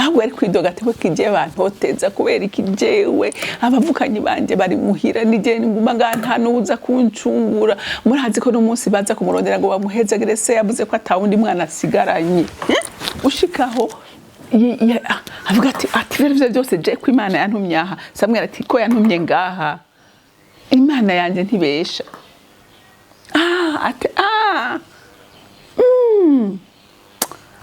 Ahubwo ari kwidoga ati: "We kije bantoteza kubera iki? Jewe abavukanyi banje bari muhira, nije nguma ngaha, nta n'uza kuncungura." Murazi ko n'umunsi baza kumurondera ngo bamuhezagire, se yavuze ko atawundi mwana asigaranye. Ushikaho avuga ati "Ibyo byose je ko Imana yantumye aha." Samweli ati: "Ko yantumye ngaha, Imana yanjye ntibesha." Ah, ati ah,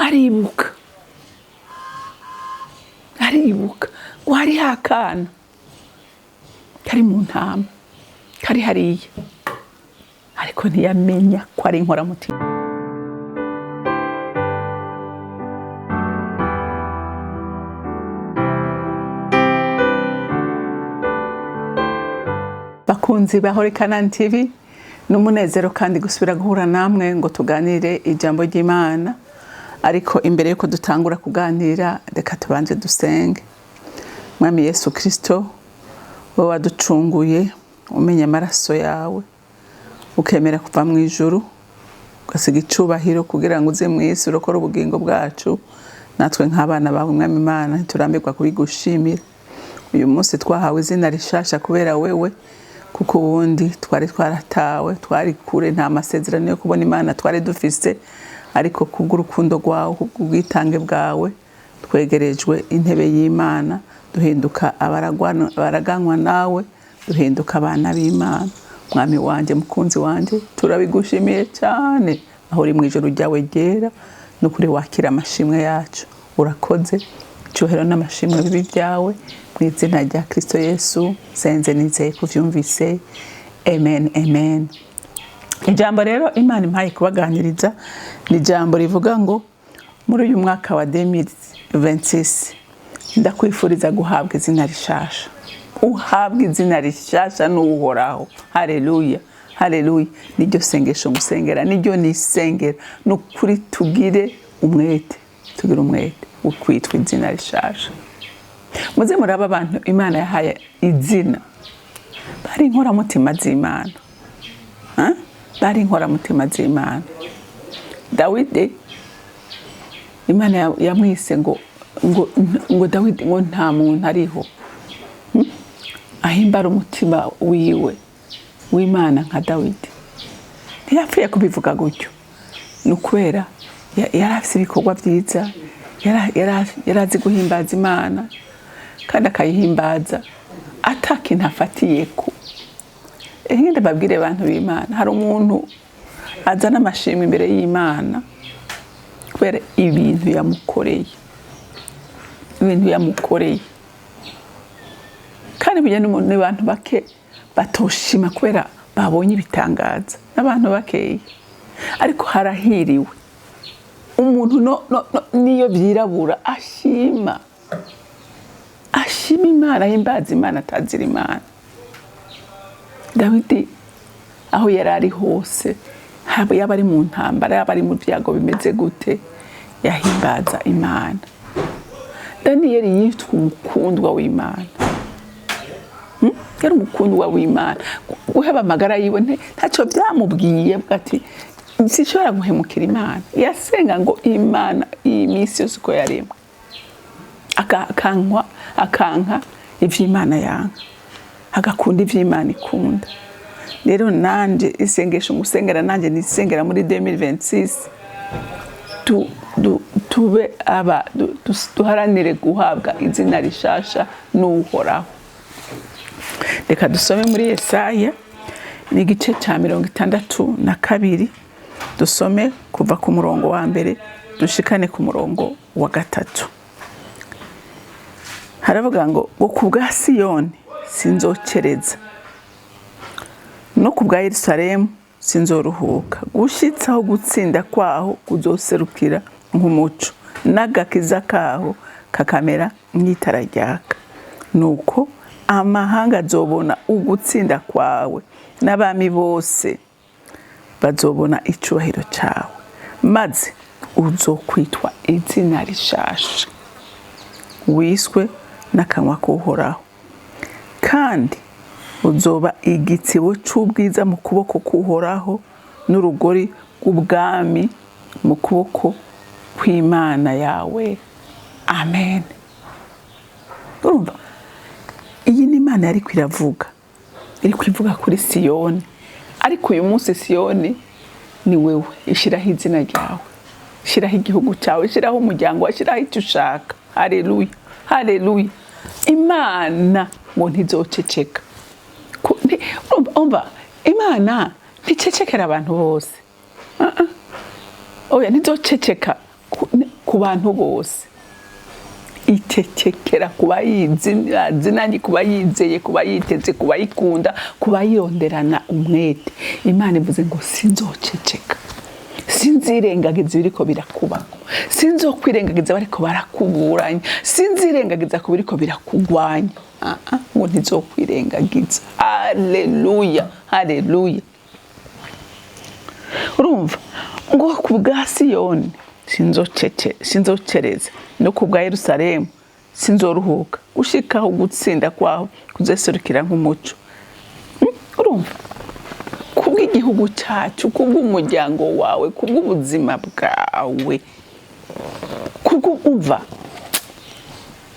aribuka, aribuka ngo hariho akana kari mu ntama kari hariya, ariko ntiyamenya ko ari inkoramutima. Bakunzi ba Holy Canaan TV, ni umunezero kandi gusubira guhura namwe ngo tuganire ijambo ry'Imana. Ariko imbere yuko dutangura kuganira, reka tubanze dusenge. Mwami Yesu Kirisito, wowe waducunguye umenya amaraso yawe, ukemera kuva mu ijuru, ugasiga icubahiro kugira ngo uze mu isi urokore ubugingo bwacu, natwe nk'abana bawe, Mwami Imana, ntiturambirwa kubigushimira. Uyu munsi twahawe izina rishasha kubera wewe, kuko ubundi twari twaratawe, twari kure, nta masezerano yo kubona Imana twari dufise. Ariko kubw'urukundo rwawe, kubw'ubwitange bwawe, twegerejwe intebe y'Imana, duhinduka abaraganwa nawe, duhinduka abana b'Imana. Mwami wanjye, mukunzi wanjye, turabigushimiye cyane. Aho uri mu ijoro ryawe ryera, n'ukuri wakira amashimwe yacu. Urakoze. Icyubahiro n'amashimwe bibi byawe, mu izina rya Kristo Yesu senze nizeye kuvyumvise, amen, amen. Ijambo rero Imana impaye kubaganiriza ni ijambo rivuga ngo muri uyu mwaka wa 2026 ndakwifuriza guhabwa izina rishasha, uhabwa izina rishasha n'Uhoraho. Haleluya, haleluya! Niryo sengesho ngusengera, niryo nisengera. Ni ukuri tugire umwete, tugire umwete wo kwitwa izina rishasha. Muze muraba abantu Imana yahaye izina, bari inkoramutima z'Imana. Ha? Bari inkoramutima z'Imana. Dawidi, Imana yamwise ngo Dawidi, ngo nta muntu ariho ahimbara umutima wiwe w'Imana nka Dawidi. Ntiyapfuye kubivuga gutyo, ni ukubera yari afite ibikorwa byiza, yari azi guhimbaza Imana kandi akayihimbaza atakintu afatiye ko. Ngende babwire abantu b'Imana, hari umuntu azana amashimwe imbere y'Imana kubera ibintu yamukoreye, ibintu yamukoreye. Kandi burya ni abantu bake batoshima kubera babonye ibitangaza, n'abantu bakeya. Ariko harahiriwe umuntu no, niyo byirabura ashima, ashima Imana, ahimbaza Imana, atazira Imana. Dawidi aho yari ari hose, haba yaba ari mu ntambara, yaba ari mu byago bimeze gute, yahimbaza Imana. Daniyeli yitwa umukundwa w'Imana. Yari umukundwa w'Imana. Guheba amagara yiwe ntacyo byamubwiye, avuga ati: "Sinshobora guhemukira Imana." Yasenga ngo Imana iyi minsi yose uko yaremwe, akankwa, akanka ivy'Imana yanka, agakunda ivy'Imana ikunda. Rero nanje isengesho ngusengera, nanje nisengera muri 2026, tube aba duharanire guhabwa izina rishasha n'Uhoraho. Reka dusome muri Yesaya, ni igice cya 62, dusome kuva ku murongo wa mbere dushikane ku murongo wa gatatu. Haravuga ngo ku bwa Siyoni sinzokereza, no ku bwa Yerusalemu sinzoruhuka, gushitsaho gutsinda kwaho kuzoserukira nk'umuco, n'agakiza kaho kakamera nk'itara ryaka. Nuko amahanga azobona ugutsinda kwawe, n'abami bose bazobona icubahiro cawe, maze uzokwitwa izina rishasha wiswe n'akanwa k'Uhoraho, kandi uzoba igitsibo c'ubwiza mu kuboko k'Uhoraho, n'urugori rw'ubwami mu kuboko kw'Imana yawe. Amen. Urumva iyi ni Imana yariko iravuga, iri kwivuga kuri Siyoni. Ariko uyu munsi Siyoni ni wewe. Ishyiraho izina ryawe, shyiraho igihugu cyawe, shyiraho umuryango wawe, shyiraho icyo ushaka. Haleluya, haleluya. Imana ngo ntizoceceka. Urumva, Imana nticecekera abantu bose. Oya, ntizoceceka ku bantu bose. Icecekera ku bayizi nanjye, ku bayizeye, ku bayiteze, ku bayikunda, ku bayironderana umwete. Imana ivuze ngo sinzoceceka, sinzirengagiza ibiriko birakubako, sinzokwirengagiza bariko barakuburanya, sinzirengagiza ku biriko birakugwanya. Ah, ah, ngo ntizokwirengagiza. Haleluya, haleluya. Urumva ngo ku bwa Siyoni sinzocereza, no ku bwa Yerusalemu sinzoruhuka, gushikaho gutsinda kwaho kuzeserukira nk'umuco. Urumva kubw'igihugu cyacu, kubw'umuryango wawe, kubw'ubuzima bwawe, kubw'umva.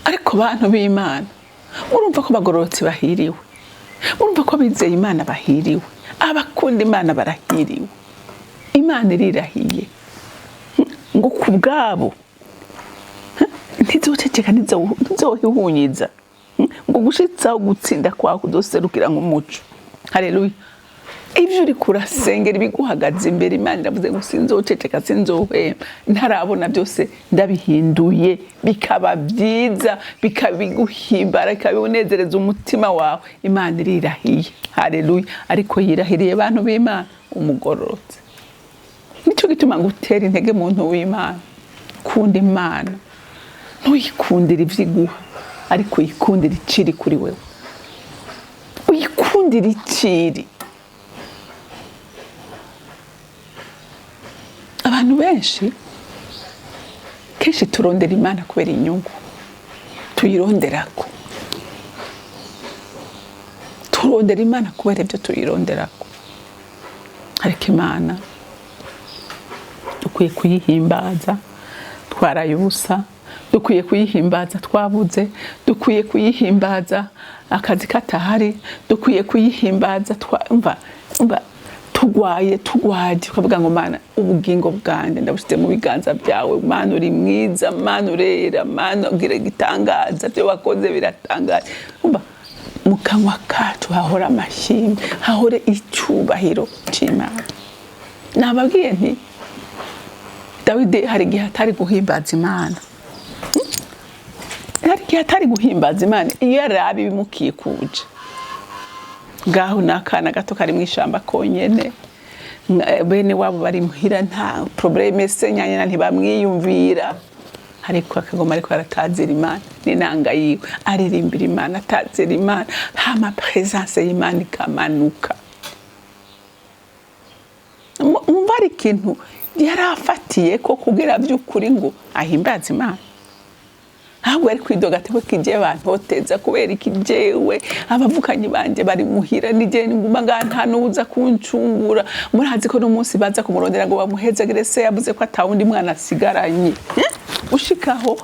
Ariko bantu b'Imana, murumva ko bagororotse bahiriwe, murumva ko bizeye Imana bahiriwe, abakunda Imana barahiriwe. Imana irirahiye ngo ku bwabo ntizoceceka, ntizohihunyiza, ngo gushitsaho gutsinda kwawe kuzoserukira nk'umuco. Haleluya. Ibyo uri kurasengera, ibiguhagaze imbere, Imana iravuze ngo sinzoceceka, sinzohwema ntarabona byose ndabihinduye bikaba byiza, bikabiguhimbara, bikabinezereza umutima wawe. Imana irirahiye. Haleluya. Ariko yirahiriye, bantu b'Imana, umugororotse. Nicyo gituma ngutera intege, muntu w'Imana: kunda Imana. Ntuyikundire ibyo iguha, ariko uyikundire iciri kuri wewe, uyikundire iciri. Abantu benshi kenshi turondera Imana kubera inyungu tuyironderako. Turondera Imana kubera ibyo tuyironderako. Ariko Imana dukwiye kuyihimbaza twaraye ubusa, dukwiye kuyihimbaza twabuze, dukwiye kuyihimbaza akazi katahari, dukwiye kuyihimbaza umva, umva, tugwaye, tugwaje, tukavuga ngo Mana, ubugingo bwanjye ndabushyize mu biganza byawe. Mana, uri mwiza. Mana, urera. Mana, ugira igitangaza, ibyo wakoze biratangaje. Umva, mu kanwa kacu hahora amashimwe, hahore icyubahiro cy'Imana. Nababwiye nti Dawidi hari igihe atari guhimbaza Imana, hari igihe atari guhimbaza Imana iyo yaraba ibimukikuje. Ngaho ni akana gato kari mu ishyamba konyene, bene wabo bari muhira, nta problème, se nyanyina ntibamwiyumvira, ariko akagoma ariko aratazira Imana n'inanga yiwe, aririmbira Imana, atazira Imana, hama présence y'Imana ikamanuka. Mwumva ari ikintu yari afatiye ko kugira by'ukuri ngo ahimbaze Imana. Ntabwo yari kwidoga ati we kigiye bantoteza kubera iki, jewe abavukanyi banje bari muhira, nije nguma ngaha, nta n'uza kuncungura. Murazi ko n'umunsi baza kumurondera ngo bamuhezagire, se yavuze ko atawundi mwana asigaranye. Ushikaho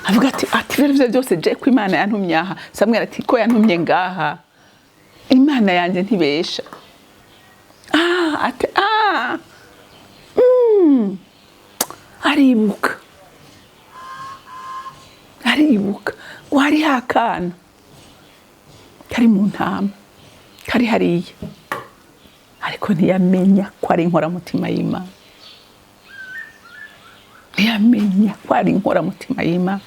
avuga ati rero ivyo byose, je ko Imana yantumye aha. Samweli ati ko yantumye ngaha, Imana yanjye ntibesha. Ati aribuka, aribuka ngo hariho akana kari mu ntama kari hariya, ariko ntiyamenya ko ari inkoramutima y'Imana, ntiyamenya ko ari inkoramutima y'Imana.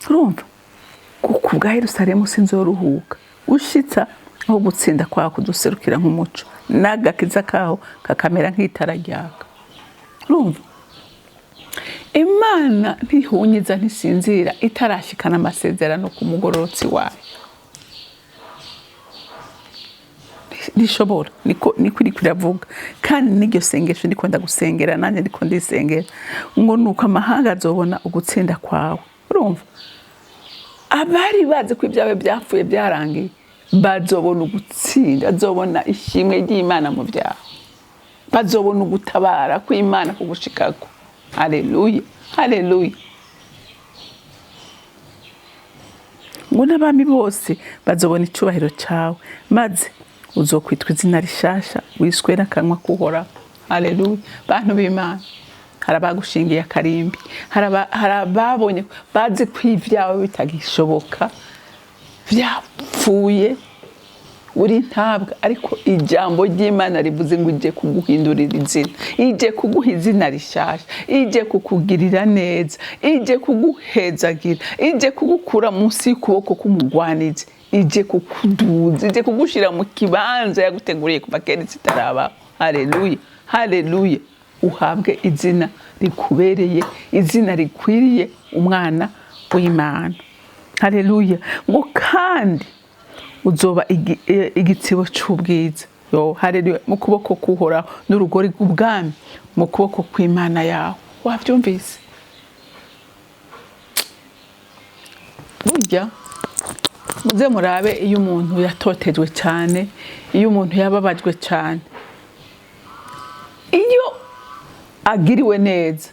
Urumva ku bwa Yerusalemu sinzoruhuka ushitsa aho gutsinda kwaho kuduserukira nk'umuco, n'agakiza kaho kakamera nk'itara ryaka. Urumva Imana ntihunyiza, ntisinzira itarashikana amasezerano ku mugororotsi wayo. Ntishobora. Niko iriko iravuga. Kandi n'iryo sengesho ndiko ndagusengera, nanjye ndiko ndisengera, ngo nuko amahanga azobona ugutsinda kwawe. Urumva abari bazi ko ibyawe byapfuye byarangiye bazobona ugutsinda, bazobona ishimwe ry'Imana mu byawe. Bazobona ugutabara kw'Imana kugushikako. Haleluya, haleluya. Ngo n'abami bose bazobona icubahiro cawe, maze uzokwitwa izina rishasha wiswe n'akanwa k'Uhoraho. Haleluya. Bantu b'Imana, hari abagushingiye akarimbi, hari ababonye bazi ko ivyawe bitagishoboka, vyapfuye, uri ntabwa, ariko ijambo ry'Imana rivuze ngo ije kuguhindurira izina, ije kuguha izina rishasha, ije kukugirira neza, ije kuguhezagira, ije kugukura munsi y'ukuboko k'umugwanizi, ije kukuduza, ije kugushira mu kibanza yaguteguriye kuva kera zitarabaho. Haleluya, haleluya. Uhabwe izina rikubereye, izina rikwiriye umwana w'Imana. Haleluya. Ngo kandi uzoba igitsibo c'ubwiza. Yo, haleluya. Mu kuboko k'Uhoraho n'urugori rw'ubwami mu kuboko kw'Imana yawe. Wavyumvise? Burya muze murabe iyo umuntu yatotejwe cyane, iyo umuntu yababajwe cyane, iyo agiriwe neza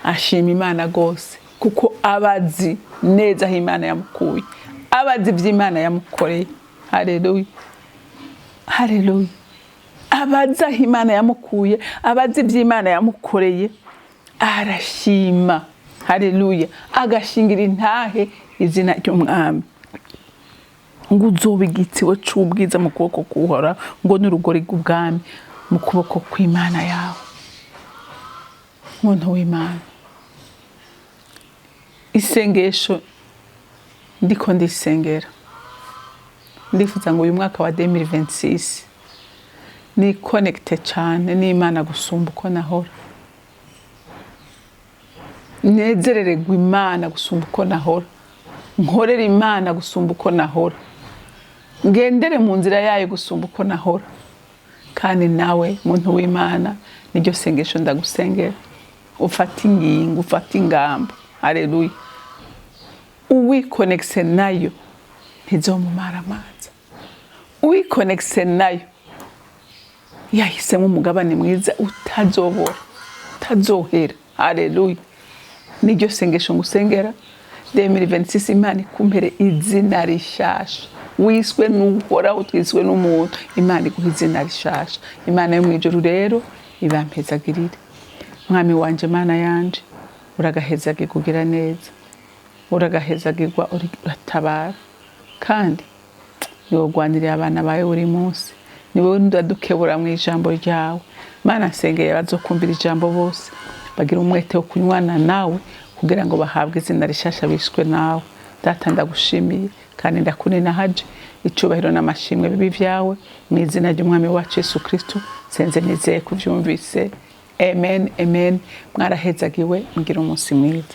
ashima Imana gose, kuko abazi neza aho Imana yamukuye, abazi ivy'Imana yamukoreye. Haleluya, haleluya. Abazi aho Imana yamukuye, abazi ivy'Imana yamukoreye, arashima. Haleluya. Agashingira intahe izina ry'Umwami. Ngo uzoba igitsibo c'ubwiza mu kuboko k'Uhoraho, ngo n'urugori rw'ubwami mu kuboko kw'Imana yawe. Muntu w'Imana, isengesho ndiko ndisengera, ndifuza ngo uyu mwaka wa 2026 ni connecte cyane n'Imana gusumba uko nahora, nezerererwa Imana gusumba uko nahora, nkorera Imana gusumba uko nahora, ngendere mu nzira yayo gusumba uko nahora. Kandi nawe muntu w'Imana, niryo sengesho ndagusengera, ufate ingingo, ufate ingamba. Haleluya. Uwikonekise nayo ntizomumara amazi, uwikonekise nayo yahisemo umugabane mwiza utazobora, utazohera. Haleluya. Niryo sengesho ngusengera 2026, Imana ikumpere izina rishasha wiswe n'Uhoraho, twiswe n'umuntu. Imana iguha izina rishasha. Imana yo mw'ijuru rero ibampezagirire. Mwami wanje, Mana yanje, uragahezagirwa ugira neza, uragahezagirwa uratabara, kandi niwe urwanirira abana bawe buri munsi, niwe ndadukebura mu ijambo ryawe. Mana, nsengeye abazokumvira ijambo bose bagira umwete wo kunywana nawe kugira ngo bahabwe izina rishasha bishwe nawe. Data, ndagushimiye kandi ndakuninahaje, icubahiro n'amashimwe bibi vyawe mu izina ry'Umwami wacu Yesu Kristo. Senze nizeye kuvyumvise. Amen, amen. Mwarahezagiwe, mugira umunsi mwiza.